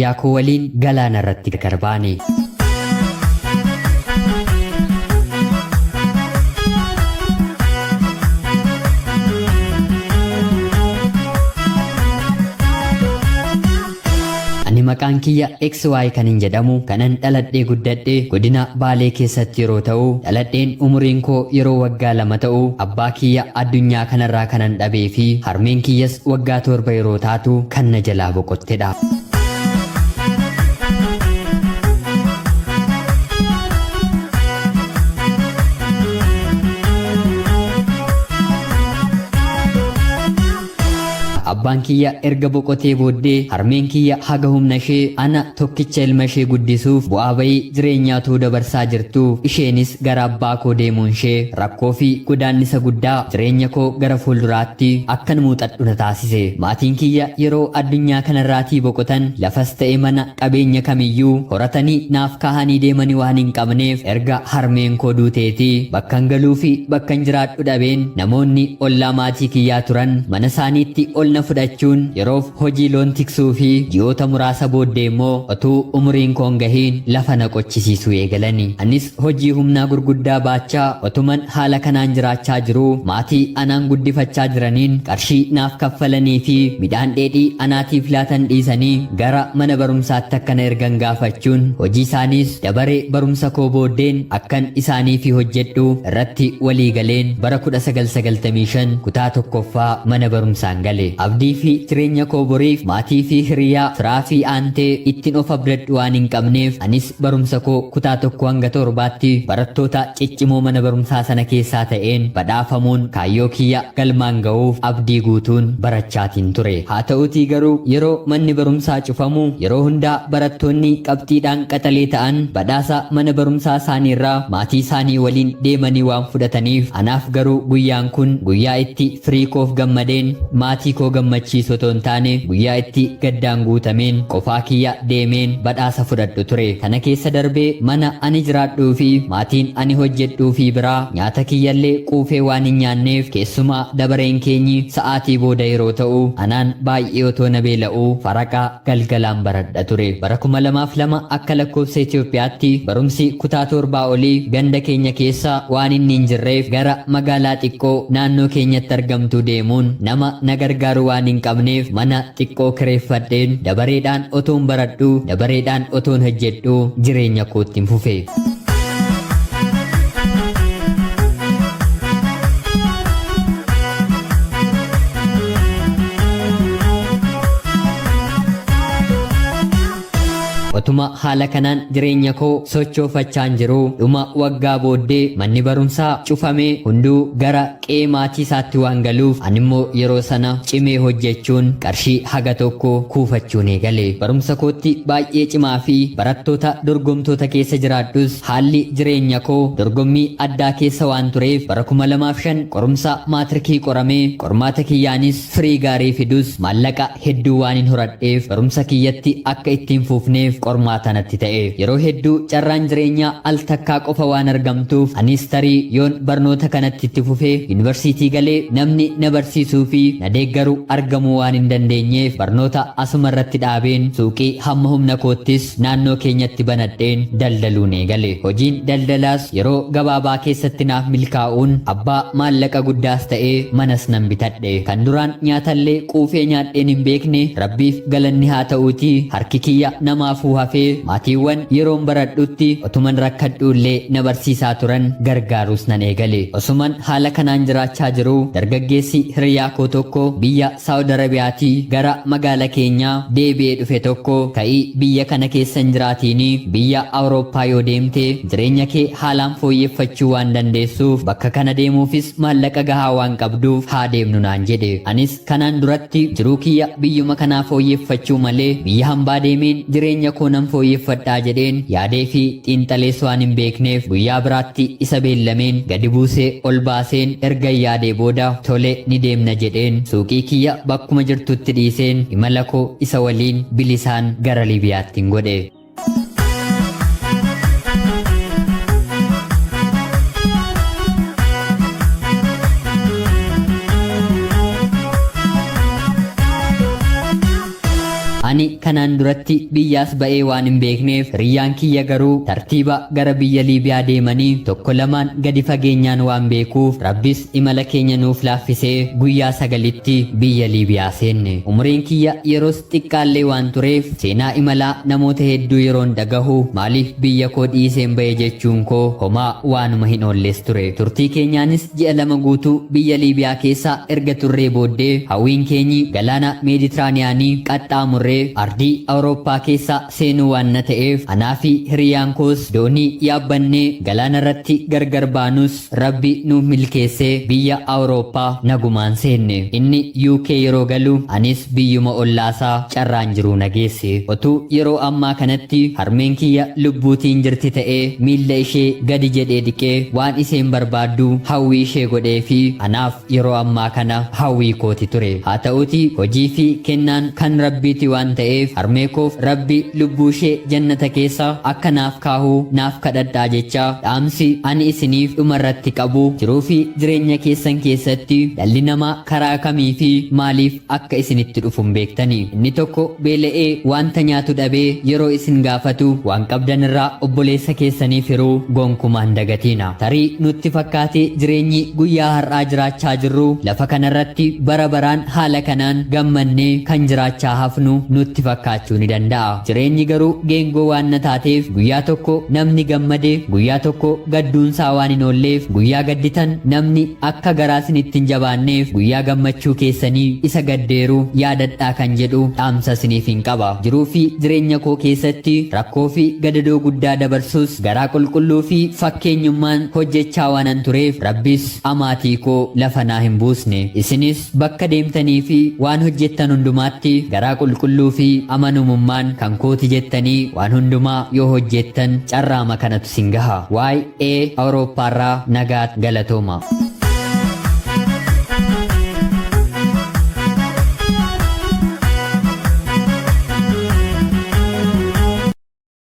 Hiriyaa koo waliin galaana irratti gargar baane. Ani maqaan kiyya XY kanin jedhamu kanan dhaladhee guddadhe godina Baalee keessatti yeroo ta'u, dhaladheen umuriin koo yeroo waggaa 2 ta'u abbaa kiyya addunyaa kanarraa kanan dhabee fi harmeen kiyyas waggaa 7 yeroo taatu kan na jalaa boqottedha. Abbaan kiyya erga boqotee booddee harmeen kiyya haga humna ishee ana tokkicha ilma ishee guddisuuf bu'aa ba'ii jireenyaa utuu dabarsaa jirtuu isheenis gara abbaa koo deemuun ishee rakkoo fi godaannisa guddaa jireenya koo gara fuulduraatti akkan muuxadhu na taasise. Maatiin kiyya yeroo addunyaa kanarraatii boqotan lafas ta'e mana qabeenya kamiyyuu horatanii naaf kaahanii deemanii waan hin qabneef erga harmeen koo duuteetii bakkan galuu fi bakkan jiraadhu dhabeen namoonni ollaa maatii kiyyaa turan mana isaaniitti ol na fudhachuun yeroof hojii loon tiksuu fi ji'oota muraasa booddee immoo otuu umuriin koo hin gahiin lafa na qochisiisuu eegalani. Anis hojii humnaa gurguddaa baachaa otuman haala kanaan jiraachaa jiruu maatii anaan guddifachaa jiraniin qarshii naaf kaffalanii fi midhaan dheedhii anaatiif laatan dhiisanii gara mana barumsaatti akka na ergan gaafachuun hojii isaaniis dabaree barumsa koo booddeen akkan isaaniifi hojjedhu irratti walii galeen bara 1995 kutaa 1ffaa mana barumsaan gale. Abdii fi jireenya koo boriif maatii fi hiriyaa, firaa fi aantee ittin of abdadhu waan hin qabneef anis barumsa koo kutaa 1 hanga 7tti barattoota ciccimoo mana barumsaa sana keessaa ta'een badhaafamuun kaayyoo kiyya galmaan ga'uuf abdii guutuun barachaatiin ture. Haa ta'uutii garuu yeroo manni barumsaa cufamu yeroo hundaa barattoonni qabxiidhaan qaxalee ta'an badhaasa mana barumsaa isaaniirraa maatii isaanii waliin deemanii waan fudhataniif anaaf garuu guyyaan kun guyyaa itti firii koof gammadeen maatii koo gammachiisu otoo hin taane guyyaa itti gaddaan guutameen qofaa kiyya deemeen badhaasa fudhadhu ture. Kana keessa darbee mana ani jiraadhuu fi maatiin ani hojjedhuufii biraa nyaata kiyyallee quufee waan hin nyaanneef keessumaa dabareen keenyi sa'aatii booda yeroo ta'u anaan baay'ee otoo na beela'uu faraqa galgalaan baradha ture. Bara 2002 akka lakkoofsa Itoophiyaatti barumsi kutaa torbaa olii ganda keenya keessa waan inni hin jirreef gara magaalaa xiqqoo naannoo keenyatti argamtuu deemuun nama na gargaaru waan hin qabneef mana xiqqoo kireeffadheen dabareedhaan otoon baradhuu dabareedhaan otoon hojjedhuu jireenya koottin fufe. Otuma haala kanaan jireenya koo sochoofachaan jiruu dhuma waggaa booddee manni barumsaa cufamee hunduu gara qe'ee maatii isaatti waan galuuf animmoo yeroo sana cimee hojjechuun qarshii haga tokko kuufachuun eegale. Barumsa kootti baay'ee cimaa fi barattoota dorgomtoota keessa jiraadhus haalli jireenya koo dorgommii addaa keessa waan tureef bara 2005 qorumsa maatirikii qoramee qormaata kiyyaanis firii gaarii fidus maallaqa hedduu waanin horadheef barumsa kiyyatti akka itti hin fuufneef qormaata natti ta'e. Yeroo hedduu carraan jireenyaa al takkaa qofa waan argamtuuf anis tarii yoon barnoota kanatti itti fufe yuunivarsiitii galee namni na barsiisuu fi na deeggaru argamuu waan hin dandeenyeef barnoota asuma irratti dhaabeen suuqii hamma humna koottis naannoo keenyatti banadheen daldaluun eegale. Hojiin daldalaas yeroo gabaabaa keessatti naaf milkaa'uun abbaa maallaqa guddaas ta'ee manas nan bitadhe. Kan duraan nyaatallee quufee nyaadheen hin beekne Rabbiif galanni haa ta'uutii harki kiyya namaafuu hafee maatiiwwan yeroon baradhutti otuman rakkadhuullee na barsiisaa turan gargaaruus nan eegale. Osuman haala kanaan jiraachaa jiruu dargaggeessi hiriyaa koo tokko biyya Saawud Arabiyaatii gara magaala keenyaa deebi'ee dhufe tokko ka'ii biyya kana keessa hin jiraatiinii biyya Awurooppaa yoo deemte jireenya kee haalaan fooyyeffachuu waan dandeessuuf bakka kana deemuufis maallaqa gahaa waan qabduuf haa deemnu naan jedhe. Anis kanaan duratti jiruu kiyya biyyuma kanaa fooyyeffachuu malee biyya hambaa deemeen jireenya koo nan fooyyeffadhaa jedheen yaadee fi xiinxalees waan hin beekneef guyyaa biraatti isa beellameen gadi buusee ol baaseen ergan yaadee booda tole ni deemna jedheen suuqii kiyya bakkuma jirtutti dhiiseen imala koo isa waliin bilisaan gara Liibiyaattin godhe. Ani kanaan duratti biyyaas ba'ee waan hin beekneef hiriyyaan kiyya garuu tartiiba gara biyya Liibiyaa deemanii tokko lamaan gadi fageenyaan waan beekuuf Rabbis imala keenya nuuf laaffisee guyyaa 9tti biyya Liibiyaa seenne. Umuriin kiyya yeroos xiqqaallee waan tureef seenaa imalaa namoota hedduu yeroon dhagahu maaliif biyya koo dhiiseen ba'e jechuun koo homaa waanuma hin oolles ture. Turtii keenyaanis ji'a 2 guutuu biyya Liibiyaa keessa erga turree booddee hawwiin keenyi galaana Meeditiraaniyaanii qaxxaamurree ardii Awurooppaa keessa seenuu waan na ta'eef anaa fi hiriyaan koos doonii yaabbannee galaana irratti gargar baanus Rabbi nuuf milkeessee biyya Awurooppaa nagumaan seenne. Inni UK yeroo galu anis biyyuma ollaasaa carraan jiruu na geesse. Otuu yeroo ammaa kanatti harmeen kiyya lubbuutiin jirti ta'ee miilla ishee gadi jedhee dhiqee waan iseen barbaaddu hawwii ishee godheefii anaaf yeroo ammaa kana hawwii kooti ture. Haa ta'uutii hojii fi kennaan kan Rabbiiti waan ta'eef harmee koof Rabbi lubbuu ishee jannata keessa akka naaf kaahu naaf kadhadhaa jechaa dhaamsi ani isiniif dhuma irratti qabu jiruu fi jireenya keessan keessatti dhalli namaa karaa kamii fi maaliif akka isinitti dhufu hin beektani. Inni tokko beela'ee wanta nyaatu dhabee yeroo isin gaafatu waan qabdan irraa obboleessa keessaniif hiruu gonkumaa hin dagatiina. Tarii nutti fakkaatee jireenyi guyyaa har'aa jiraachaa jirru lafa kanarratti bara baraan haala kanaan gammannee kan jiraachaa hafnu nutti fakkaachuu ni danda'a. Jireenyi garuu geengoo waan na taateef guyyaa tokko namni gammade guyyaa tokko gadduunsaa waan hin oolleef guyyaa gadditan namni akka garaa isinitti hin jabaanneef guyyaa gammachuu keessanii isa gaddeeru yaadadhaa kan jedhu dhaamsa isiniifin qaba. Jiruu fi jireenya koo keessatti rakkoo fi gadadoo guddaa dabarsus garaa qulqulluu fi fakkeenyummaan hojjechaa waanan tureef Rabbis amaatii koo lafa naa hin buusne. Isinis bakka deemtanii fi waan hojjettan hundumaatti garaa qulqulluu fi amanamummaan kan kooti jettanii waan hundumaa yoo hojjettan carraama kanatu isin gaha. YA Awurooppaarraa nagaa galatooma.